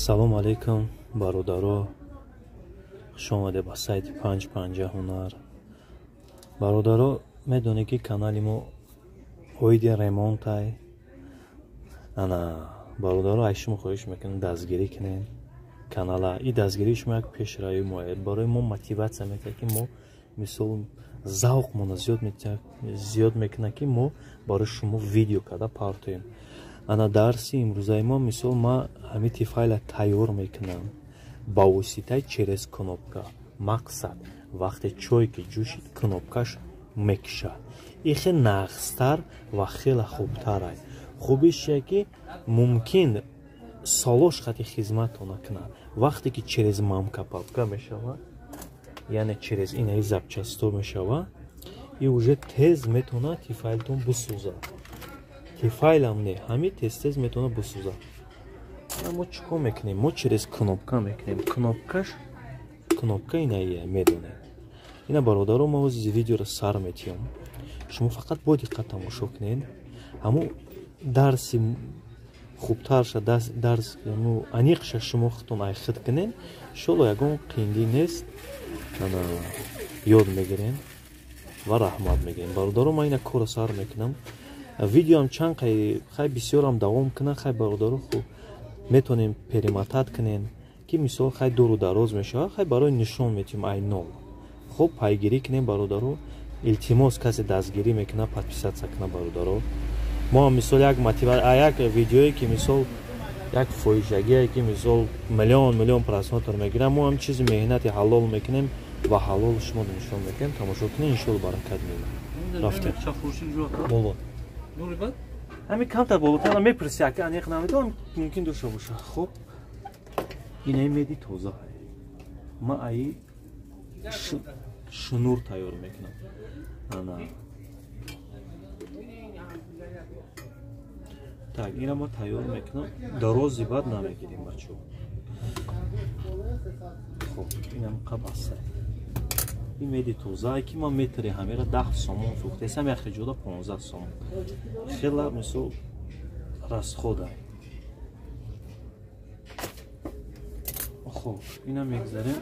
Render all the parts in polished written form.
Салом алейкум, бародаро. Хуш омадед ба сайти 5 панҷа ҳунар. Бародаро, медонед ки канали мо оиди ремонтай. Ана бародаро, аз шумо хоҳиш мекунем дастгирӣ кунед канала. И дастгирии шумо як пешравии мо барои мо мотиватсия метиҳад, ки мо мисол завқмона зиёд мекунад, ки мо барои шумо видео карда партоем. Ана дарси имрӯзаи мо, мисол, ма ҳамин тифайла тайёр мекунам ба воситаи через кнопка. Мақсад, вақте чой ки ҷӯшид, кнопкаш мекушад. И хел нағзтар ва хеле хубтар аст. Хубиш чие, ки мумкин солош хати хизматро накунад. Вақте ки через мамка папка мешавад, яъне через инаи запчасто мешавад, и уже тез метавонад тифайлтон бисӯзад. Тифайлам не, ҳамин тез-тез метавонад бисӯзад. Мо чӣ кор мекунем? Мо через кнопка мекунем. Кнопкаш, кнопка инаие, медонед. Ина бародаро, мо ҳозир видеоро сар метиҳам. Шумо фақат бо диққат тамошо кунед. Ҳамун дарси хубтарша, дарс аниқша шумо худтон айхид кунед. Иншолло ягон қиндӣ нест. Ана ёд мегирем ва раҳмат мегирем. Бародаро, ман ина корро сар мекунам. Видеоам чанд хай бисёрам давом кунад, хай бародаро, хуб метавонем перемотат кунем, ки мисол хай дуру дароз мешавад, хай барои нишон метиҳем ай нол. Хуб пайгирӣ кунем бародаро. Илтимос, касе дастгирӣ мекунад, подписаться кунад бародаро. Мо ҳам мисол як мотива, як видеое ки мисол як фоҳишагие ки мисол миллион миллион просмотр мегирад, мо ҳам чизи меҳнати ҳалол мекунем ва ҳалол шумо нишон мекунем. Тамошо кунед, иншоалло баракат меёбад. Рафтем. Боло. Ҳамин камтар болотар мепурси, ака аниқ намедонам, мумкин дошта бошад. Хуб, инаи меди тоза. Ма аи шунур тайёр мекунам. Ана. Так, ина ма тайёр мекунам. Дарози бад намегирем, бачаҳо. Хуб, инам қабаса. Ин меди тозае ки ман метри ҳамера 10 сомон фурӯхтаистам, як ҷода 15 сомон. Хела мисол расхода. Хуб, ина мегзарем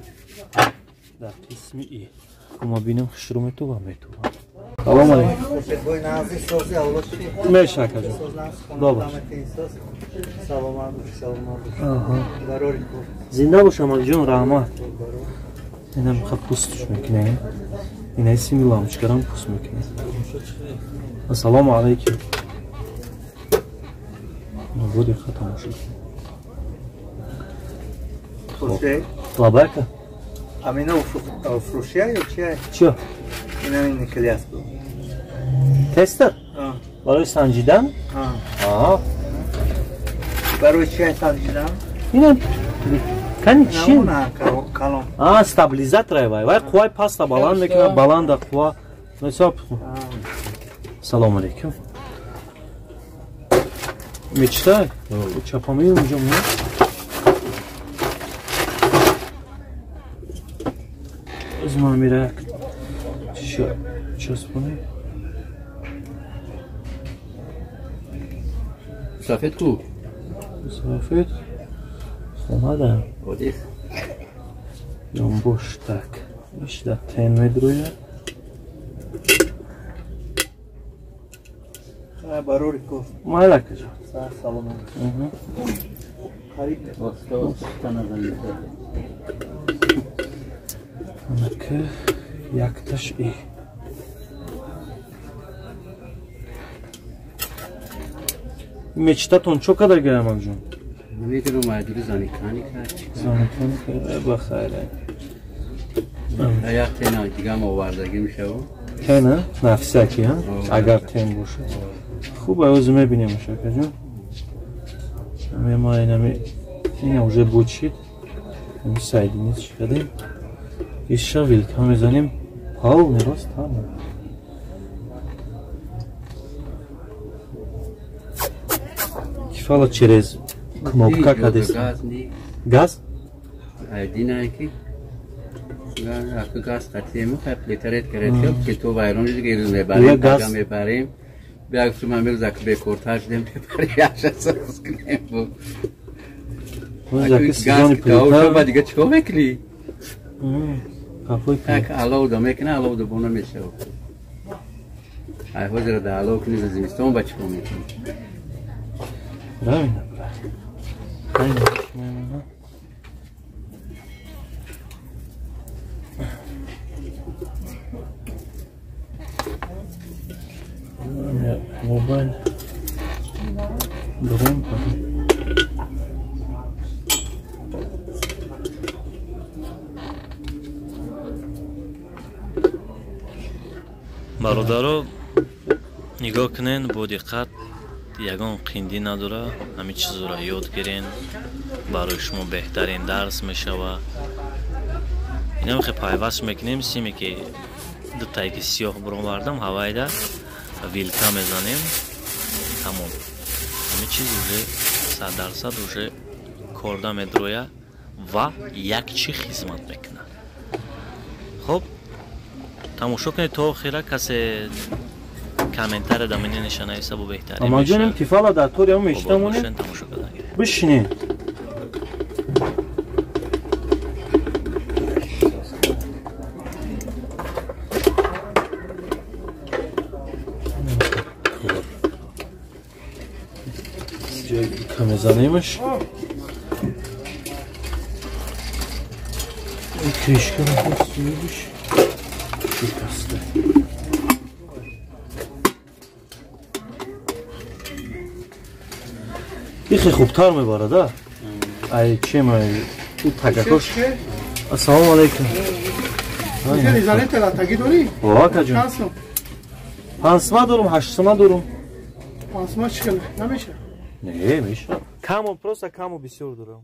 дар қисми и. Ма бинем хушрӯ метува, метува. Салом алейкум. Меша акаҷон. Добр. Зинда бош, Амалиҷон, раҳмат. Ина миха пӯстш мекунем. Инаи сими лампочкарам пӯст мекунем. Ассалому алайкум. Бо диққат тамошо кунед. Лабака? Амина фурӯшия ё чия? Чиё? Ина никелиас буд. Тестер? Барои санҷидан? Аа. Барои чия санҷидан? Ина кани чи? Калон. А, стабилизатор вай. Вай қувваи паста баланд мекунад, баланда қувва. Мисол. Салом алейкум. Мечтай? Чапамӣ унҷо мо. Озма мира часпонӣ. Сафед ку? Сафед хонада. Одих. Ёнбош так. Ишда тен медрояд. Барори ку. Майла каҷо. Салом. Анаки якташ и. Мечтатон чо кадар гирамакҷон? Намедонам, айдури заникани кард. Заникани кард, ба хайр. Як тена дигам овардагӣ мешавад. Тена? Нафсаки, ҳа? Агар тен бошад. Хуб, ҳозир мебинем, шакаҷон. Ҳаме ма инами ина уже бучид. Ҳами сайдинис кардем. Иша вилка мезанем. Полный рост ҳама. Кифала через кнопка кадест. Газ? Айдина ки газ қатиему хай плитарет карет плиту вайрон шуд мебарем, газ мебарем. Биак сумамил зак бекортар шудем, мебарем, яша соз кунем. Сезони плита. Дига чикор мекунӣ? Кафои Так алов да мекунӣ, алов да бона мешавад. Ай ҳозир да алов кунӣ, за зимистон ба чикор мекунӣ? Правильно, правильно. Мобайл дорем. Бародаро, нигоҳ кунен бо диққат, ягон қиндӣ надора, ҳамин чизро ёд гирен, барои шумо беҳтарин дарс мешава. Инам хе пайваст мекунем, симе ки дутае ки сиёҳ буровардам, ҳавайда вилка мезанем, тамом. Ҳамин чиз уже 100% уже корда медроя ва як чи хизмат мекунад. Хоб, тамошо кунед то охира, касе комментаре да мени нишанаиса бо беҳтарин. Амаҷоним тифала дар тори ам мештамонем. Тамошо кардан гиред. Бишинед. Мезанемаш. Кришка ро шикаста. Ихе хубтар мебарад, а? Ай чем ай у тагакош. Ассалому алайкум. Изолента латагӣ дорӣ? О, акаҷон. 5 сма дорум, 8 сма дорум. 5 сма чӣ намеша? Не, меша. Камо просто камо бисёр дорам.